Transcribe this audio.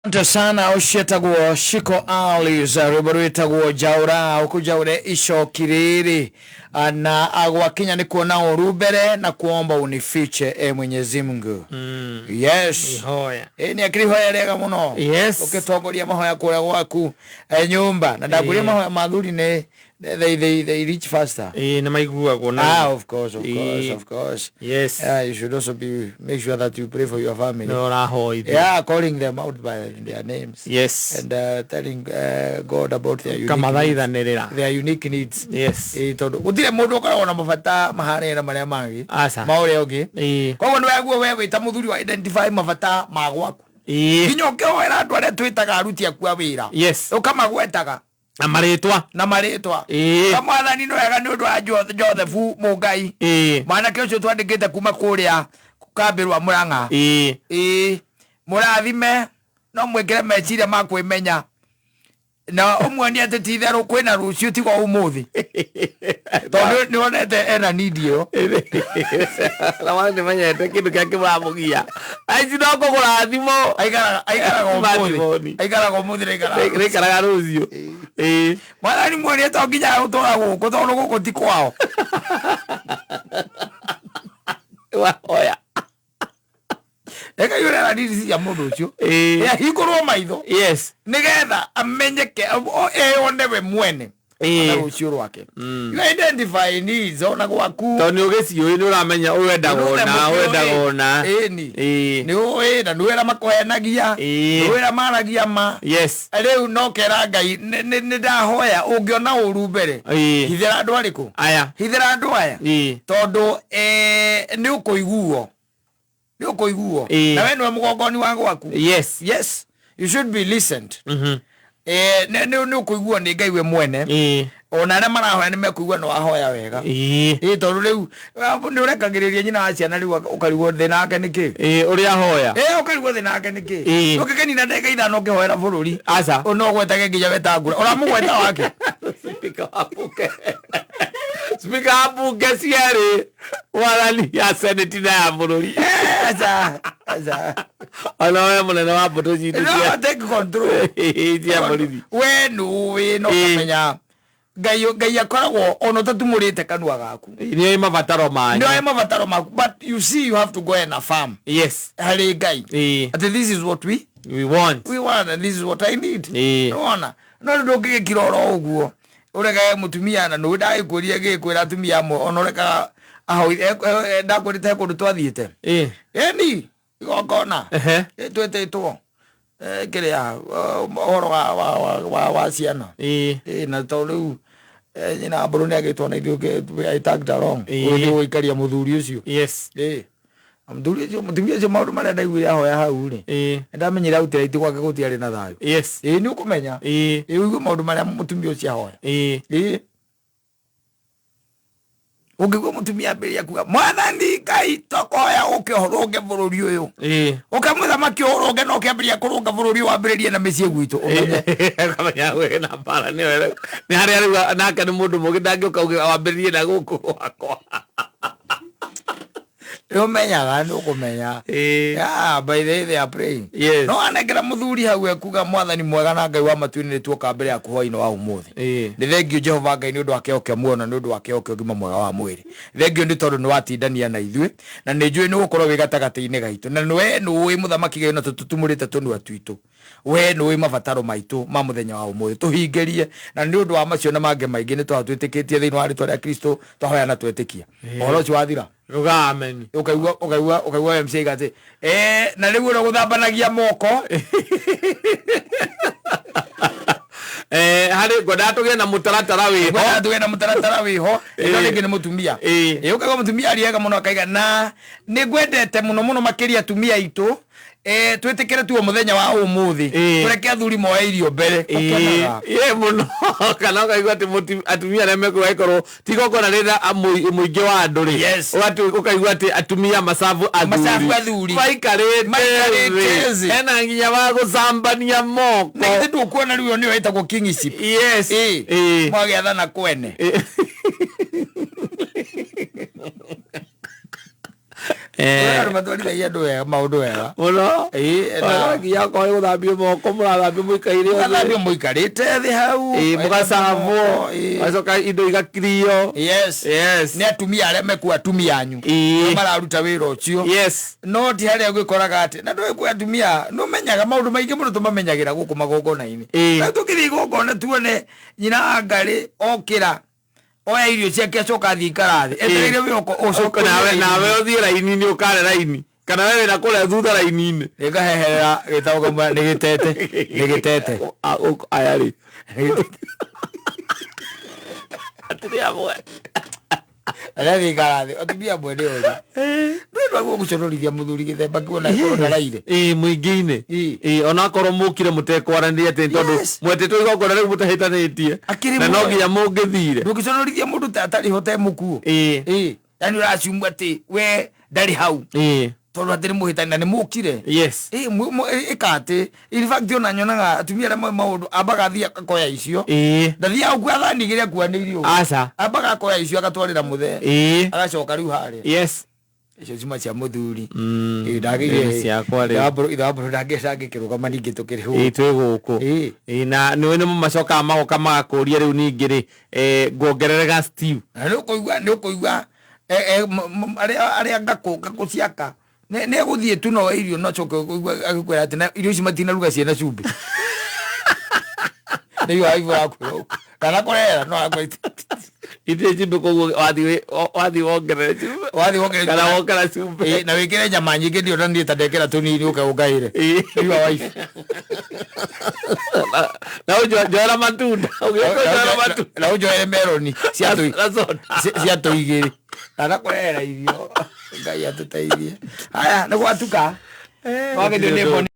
Asante sana ũciĩtagwo Shiko Alice, rwĩmbo rwĩtagwo Njaũra ũkũnjaũre icoki rĩrĩ na gwakinya nĩ kuona ũru mbere na kuomba unifiche e Mwenyezi Mungu. Yes. Ihoya. Ĩ nĩ akĩrĩ ihoya rĩega mũno. Ũgĩtongoria mahoya kũrĩa gwaku nyũmba na ndakũria mahoya ma athuri nĩ they reach faster. Ĩĩ, nĩ maiguagwo na Ah, of course, of course, of course. Yeah, you should also be make sure that you pray for your family. Nĩ ũrahoithia. Yeah, calling them out by their names. And telling God about their unique needs. Kamathaithanĩrĩra. Their unique needs. Ĩ, tondũ gũtirĩ mũndũ ũkoragwo na mabata mahanaine na marĩa mangĩ. Aca. Ma ũrĩa ũngĩ. Koguo nĩ weguo we wĩ ta mũthuri wa identify mabata ma gwaku. Nginya ũkĩhoera andũ arĩa twĩtaga aruti aku a wĩra. Ũkamagwetaga. Na marĩtwa. Na marĩtwa. Ka mwathani nĩ wega nĩ ũndũ wa Joseph Mũngai. Mwanake ũcio twandĩkĩte kuma kũrĩa kambĩ rwa Mũrang'a. Mũrathime no mwĩkĩre meciria ma kwĩmenya na ũmuonie atĩ ti itherũ kwĩna rũciũ tiga ũmũthĩ, tondũ nĩ wonete ena need ĩyo. Na wale nĩ menyete kĩndũ kĩrĩa kĩramũgia aici no kũgũra thimũ. Aikaraga ũmũthĩ. Smartphone. Aikaraga ũmũthĩ na aikaraga rũciũ. Rĩikaraga rũciũ. Mwathani muonie to nginya gũtũra gũkũ, tondũ gũkũ ti kwao. Wahoya. Eka yũrera need cia mũndũ ũcio. Ahingũrwo maitho. Nĩgetha amenyeke eyone we mwene. Ona rũciũ rwake. You identify needs ona gwaku. Tondũ nĩ ũgĩciũĩ, nĩ ũramenya ũyũ endaga ũna, ũyũ endaga ũna. Ĩni. Nĩ ũĩ na nĩ wĩra makũhenagia. Nĩ wĩra maragia ma. Rĩu no kera Ngai nĩ ndahoya ũngĩona ũru mbere. Hithĩra andũ arĩkũ? Aya. Hithĩra andũ aya. Tondũ nĩ ũkũiguo. Nĩ ũkũiguo. Na we nĩwe mũgongoni wa gwaku. Yes. You should be listened. Nĩ ũkũiguo nĩ Ngai we mwene. Ona arĩa marahoya nĩ mekũigua nĩ wahoya wega. Ĩ, tondũ rĩu nĩ ũrekagĩrĩria nyina wa ciana, rĩu ũkarigwo thĩna wake nĩ kĩ. Ĩ, ũrĩa ahoya. Ĩ, ũkarigwo thĩna wake nĩ kĩ. Ũngĩkĩnina ndagĩka 5 ũkĩhoera bũrũri. Aca. No ũgwetage nginya Wetangula. Ũramũgweta wake. Speaker wa bunge. Speaker wa bunge cierĩ. Wathani ya senate na ya bũrũri. Aca. Aca. Ona we mũnene wa mbũtũ citũ No, take control. Cia borithi. We nũĩ no ũkamenya Ngai Ngai akoragwo ona ũtatumũrĩte kanua gaku. Nĩ oĩ mabataro manyu. Nĩ oĩ mabataro maku, but you see, you have to go and affirm harĩ Ngai atĩ this is what we We want. We want and this is what I need. Nĩwona no rĩu ndũngĩgĩkira oro ũguo ũrege mũtumia na nũĩ ndagĩkwĩrire gĩkwĩra atumia amwe ona ũrekaga ahoi ndakwĩrĩte he kũndũ twathiĩte. Ĩni igongona. Twĩtĩtwo kĩrĩa ũhoro wa ciana. Na tondũ rĩu nyina mbũrũ nĩ agĩtwo na ithuĩ I tagged along. Gũthiĩ gũikaria mũthuri ũcio. Na mũthuri ũcio, mũtumia ũcio, maũndũ marĩa ndaiguire ahoya hau rĩ, nĩndamenyire outright gwake gũtiarĩ na thayũ. Ĩ, nĩ ũkũmenya. Ĩ, ũigue maũndũ marĩa mũtumia ũcio ahoya. Ũngĩigua mũtumia ambĩrĩria kuga, "Mwathani Ngai, tũkoya ũke ũrũnge bũrũri ũyũ, ũke mũthamaki ũrũnge," na ũkĩambĩrĩria kũrũnga bũrũri ũyũ wambĩrĩrie na mĩciĩ gwitũ, ũmenye Ũkamenya wĩ na mbara nĩ harĩa rĩu nake nĩ mũndũ mũgĩ ndangĩũka uge wambĩrĩrie na gũkũ gwakwa. Nĩ ũmenyaga, nĩ ũkũmenya. Yeah, by the way they are praying. No anengera mũthuri hau ekuga, "Mwathani mwega na Ngai wa matu-inĩ, nĩ tuoka mbere yaku hwaĩ-inĩ wa ũmũthĩ. Nĩ thengio Jehova Ngai nĩ ũndũ wa kĩheo kĩa muoyo na nĩ ũndũ wa kĩheo kĩa ũgima mwega wa mwĩrĩ. Thengio nĩ tondũ nĩ watindania na ithuĩ na nĩ njũĩ nĩ ũgũkorwo wĩ gatagatĩ-inĩ gaitũ na we nĩ ũĩ mũthamaki Ngai na tũtũtumũrĩte tũnua twitũ. We nĩ ũĩ mabataro maitũ ma mũthenya wa ũmũthĩ, tũhingĩrie. Na nĩ ũndũ wa macio na mangĩ maingĩ nĩ twahoya twĩtĩkĩtie thĩinĩ wa rĩtwa rĩa Kristo, twahoya na twetĩkia." Ũhoro ũcio wathira. Ruga amen. Ũkaigua MC aiga atĩ na rĩu ũrĩa gũthambanagia moko. Harĩ ngwendaga tũgĩe na mũtaratara wĩho. Ngwendaga tũgĩe na mũtaratara wĩho. Ĩno rĩngĩ nĩ mũtumia. Ũkaigua mũtumia ariega mũno akaiga na nĩ ngwendete mũno mũno makĩria atumia aitũ, twĩtĩkĩre tu mũthenya wa ũmũthĩ tũreke athuri moe irio mbere. Ũkenaga. Ĩ mũno, kana ũkaigua atĩ atumia arĩa mekuo angĩkorwo ti igongona rĩna mũingĩ wa andũ rĩ, ũkaigua atĩ atumia macabu athuri. Macabu athuri. Maikarĩte Maikarĩte thĩ. thĩ. Hena nginya wa gũcambania moko. Na githĩ ndũkuona rĩu ĩyo nĩyo ĩtagwo kingship? Mwagĩathana kwene. Andũ matwarithagia andũ wega maũndũ wega. Mũno. Ĩĩ, na- Nginya okorwo nĩ gũthambio moko mũrathambio mũikaire othe. Mũgathambio mũikarĩte thĩ hau. Ĩĩ, mũgacabwo. Ĩĩ. Magacoka indo igakirio. Yes. Yes. Nĩ atumia arĩa mekuo atumia anyu. Ĩĩ. Mararuta wĩra ũcio. Yes. No ti harĩa gwĩkoraga atĩ na ndũĩ kwĩ atumia nĩũmenyaga maũndũ maingĩ mũno tũmamenyagĩra gũkũ magongona-inĩ. Ĩĩ. Rĩu tũkĩthiĩ igongona tuone nyina wa Ngarĩ okĩra oya irio ciake acoka athiĩ ikara thĩ etereire wĩ ũko ũcoke Nawe nawe ũthiĩ raini-inĩ ũkare raini. Kana we wĩna kũrĩa thutha raini-inĩ. Nĩngaheherera gĩtagwo kamwe nĩ gĩtete nĩ gĩtete. Aya rĩ. Atumia amwe. Arathiĩ ikara thĩ atumia amwe nĩ oru. Ndũĩ ndwagwo gũconorithia mũthuri gĩthemba kĩu ona ĩkorwo ndaraire. Ĩĩ mũingĩ-inĩ. Ĩĩ. Ĩĩ onakorwo mũkire mũtekwaranĩria atĩ nĩ tondũ Yes. mwetĩtwo igongona rĩu mũtahĩtanĩtie. Akĩrĩ Na no muoyo. nginya mũngĩthire. Ndũngĩconorithia mũndũ ta atarĩ ho te mũkuũ. Ĩĩ. Ĩĩ. Yani ũraciumba atĩ we ndarĩ hau. Ĩĩ. Tondũ atĩ nĩ mũhĩtani na nĩ mũkire. Yes. Ĩĩ, ĩka atĩ in fact ona nyonaga atumia arĩa moĩ maũndũ ambaga athiĩ akoya icio. Ĩĩ. Ndathiaga gũkua thani igĩrĩ akuanĩirie ũguo. Aca. Ambaga akoya icio agatwarĩra mũthee. Ĩĩ. Agacoka rĩu harĩa. Yes. Icio cuma cia mũthuri. Mm. Ĩĩ, ndagĩire- Nĩ ciakwa rĩu. Ithe wa Mbũrũ ndangĩkĩrũgama ningĩ tũkĩrĩ Ĩĩ hũ. twĩ gũkũ. Ĩĩ. Ĩĩ na nĩ nĩmo macokaga magoka magakũria rĩu ningĩ rĩ nguongerere ga stew. Na nĩ ũkũigua nĩ ũkũigua arĩa arĩa ngakũ ngakũ ciaka nĩ nĩ egũthiĩ tu no irio no acoke ũkũigua agĩkwĩra atĩ na irio ici matinaruga ciĩna cumbĩ. Nĩguo aigua akwĩra ũguo. Kana kũrera no akwĩra Itirĩ cumbĩ koguo wathiĩ wathiĩ wongerere cumbĩ. Wathiĩ wongerere Kana cumbĩ. wongera cumbĩ. Ĩĩ, na wĩkĩre nyama nyingĩ ndiona niĩ ta ndekĩra tũnini ũke ũngaĩre. Ĩĩ. Nĩguo wife. Na ũnjoera matunda. Ũgĩũka ũnjoera matunda. Na ũnjoere meroni cia tũ Na soda. cia tũigĩrĩ. Kana kũrehera irio. Ngai atũteithie. Haya, nĩ gwatuka. Wagĩrĩirwo nĩ mboni.